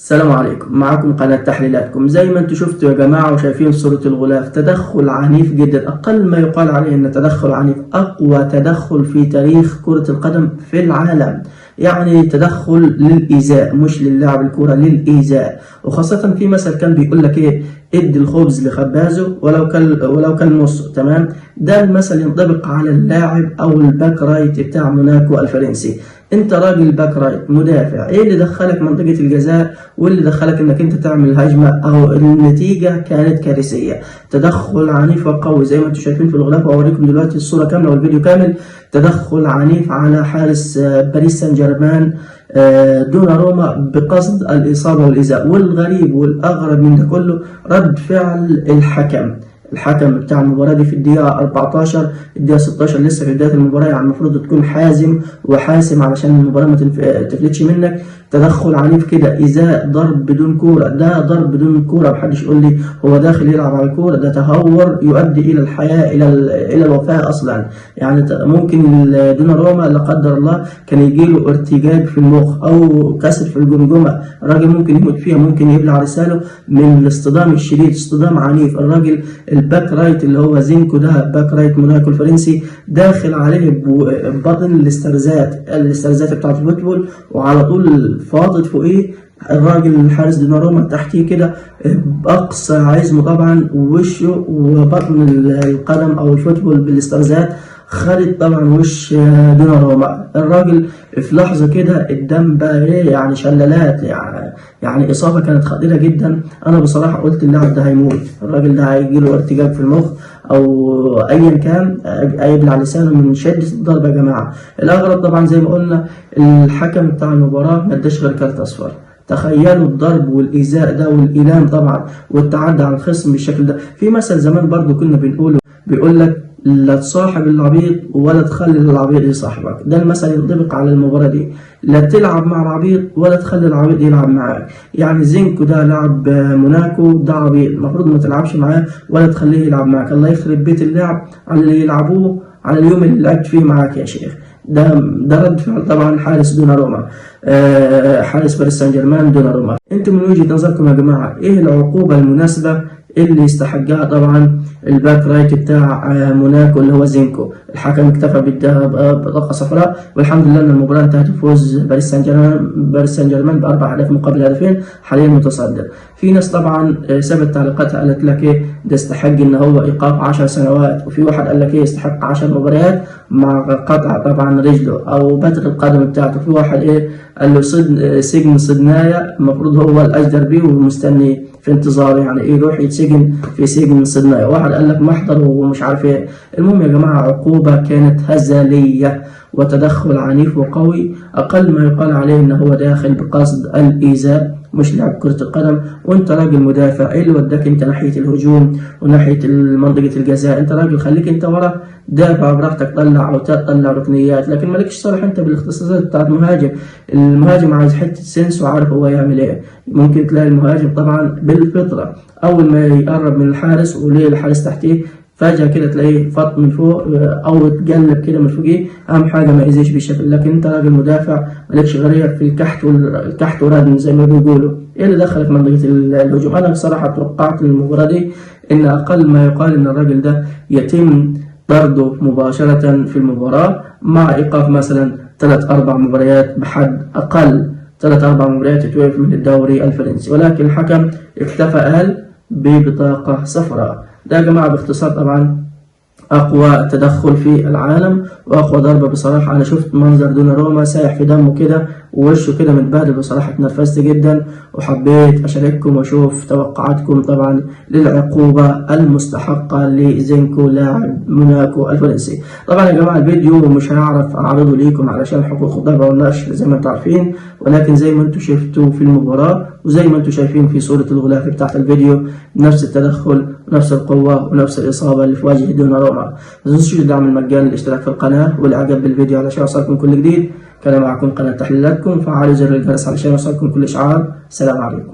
السلام عليكم، معكم قناة تحليلاتكم. زي ما انتم شفتوا يا جماعة وشايفين صورة الغلاف، تدخل عنيف جدا، أقل ما يقال عليه أن تدخل عنيف، أقوى تدخل في تاريخ كرة القدم في العالم. يعني تدخل للإيذاء، مش للاعب الكرة، للإيذاء. وخاصة في مثل كان بيقول لك إيه: ادي الخبز لخبازه ولو كان نصه. تمام، ده المثل ينطبق على اللاعب أو ال back right بتاع موناكو الفرنسي. انت راجل back right مدافع، ايه اللي دخلك منطقة الجزاء واللي دخلك انك انت تعمل هجمة؟ او النتيجة كانت كارثية. تدخل عنيف وقوي زي ما انتم شايفين في الغلاف، واوريكم دلوقتي الصورة كاملة والفيديو كامل. تدخل عنيف على حارس باريس سان جيرمان دوناروما بقصد الإصابة والإيذاء. والغريب والأغرب من ده كله رد فعل الحكم بتاع المباراة دي في الدقيقة 14، الدقيقة 16، لسه في بداية المباراة، يعني المفروض تكون حازم وحاسم علشان المباراة ما تفلتش منك. تدخل عنيف كده، إيذاء، ضرب بدون كورة، ده ضرب بدون كورة. محدش يقول لي هو داخل يلعب على الكورة، ده تهور يؤدي إلى الحياة، إلى الوفاة أصلا. يعني ممكن دوناروما لا قدر الله كان يجيله ارتجاج في المخ أو كسر في الجمجمة، الراجل ممكن يموت فيها، ممكن يبلع لسانه من الاصطدام الشديد، اصطدام عنيف. الراجل ال back right اللي هو زينكو ده، back right موناكو الفرنسي، داخل عليه ببطن الاسترزات بتاعت ال football، وعلى طول فاضت فوقيه. الراجل الحارس دوناروما تحتيه كده بأقصى عزمه طبعا، ووشه وبطن القدم أو ال football بالاسترزات خدت طبعا وش دوناروما. الراجل في لحظة كده الدم بقى ايه، يعني شلالات، يعني إصابة كانت خطيرة جدا. أنا بصراحة قلت اللاعب ده هيموت، الراجل ده هيجيله ارتجاج في المخ أو أيا كان، هيبلع لسانه من شدة الضربة يا جماعة. الأغرب طبعا زي ما قلنا الحكم بتاع المباراة ما اداش غير كارت أصفر. تخيلوا الضرب والإيذاء ده والإيلام طبعا والتعدي على الخصم بالشكل ده. في مثل زمان برضو كنا بنقوله، بيقول لك: لا تصاحب العبيط ولا تخلي العبيط يصاحبك. ده المثل ينطبق على المباراة دي، لا تلعب مع العبيط ولا تخلي العبيط يلعب معاك. يعني زينكو ده لاعب موناكو ده عبيط، المفروض ما تلعبش معاه ولا تخليه يلعب معاك. الله يخرب بيت اللعب على اللي يلعبوه على اليوم اللي لعبت فيه معاك يا شيخ. ده رد فعل طبعا حارس دوناروما، حارس باريس سان جيرمان دوناروما. انتم من وجهة نظركم يا جماعة ايه العقوبة المناسبة اللي يستحقها طبعا ال back right بتاع موناكو اللي هو زينكو؟ الحكم اكتفى بطاقة صفراء، والحمد لله ان المباراة انتهت بفوز باريس سان جيرمان ب4 اهداف مقابل هدفين، حاليا متصدر. في ناس طبعا سابت تعليقاتها، قالت لك ايه ده استحق ان هو ايقاف 10 سنوات، وفي واحد قال لك ايه يستحق 10 مباريات مع قطع طبعا رجله او بتر القدم بتاعته، في واحد ايه قال له سجن صدنايا، المفروض هو الاجدر بيه ومستني في انتظاره، يعني ايه يروح يتسجن في سجن صدنايا، واحد قال لك محضر ومش عارف ايه. المهم يا جماعة عقوبة كانت هزلية وتدخل عنيف وقوي، أقل ما يقال عليه إن هو داخل بقصد الإيذاء، مش لعب كرة القدم. وانت راجل مدافع، ايه اللي وداك انت ناحية الهجوم وناحية منطقة الجزاء؟ انت راجل خليك انت ورا، دافع براحتك، طلع اوتات، طلع ركنيات، لكن مالكش صالح انت بالاختصاصات بتاعت مهاجم. المهاجم عايز حتة sense وعارف هو يعمل ايه. ممكن تلاقي المهاجم طبعا بالفطرة اول ما يقرب من الحارس وليه الحارس تحتيه، فجأة كده تلاقيه فط من فوق أو اتقلب كده من فوقيه، أهم حاجة ما يأذيش بالشكل. لكن أنت راجل مدافع، مالكش غير في الكحت والكحت وردم زي ما بيقولوا، إيه اللي دخلك منطقة الهجوم؟ أنا بصراحة توقعت المباراة دي إن أقل ما يقال إن الراجل ده يتم طرده مباشرة في المباراة مع إيقاف مثلا ثلاث أربع مباريات، بحد أقل ثلاث أربع مباريات يتوقف من الدوري الفرنسي، ولكن الحكم اكتفى قال ببطاقة صفراء. ده يا جماعة باختصار طبعا أقوى تدخل في العالم وأقوى ضربة. بصراحة أنا شفت منظر دوناروما سايح في دمه كده ووشه كده متبهدل، بصراحة اتنرفزت جدا وحبيت أشارككم وأشوف توقعاتكم طبعا للعقوبة المستحقة لزينكو لاعب موناكو الفرنسي. طبعا يا جماعة الفيديو مش هعرف أعرضه ليكم علشان حقوق الطبع والنشر زي ما انتم عارفين، ولكن زي ما انتم شفتوا في المباراة وزي ما انتم شايفين في صورة الغلاف بتاعت الفيديو، نفس التدخل ونفس القوة ونفس الإصابة اللي في وجه دوناروما. ما تنسوش الدعم المجاني، الاشتراك في القناة والإعجاب بالفيديو علشان يوصلكم كل جديد. كان معكم قناة تحليلاتكم، فعلوا زر الجرس علشان يوصلكم كل إشعار. السلام عليكم.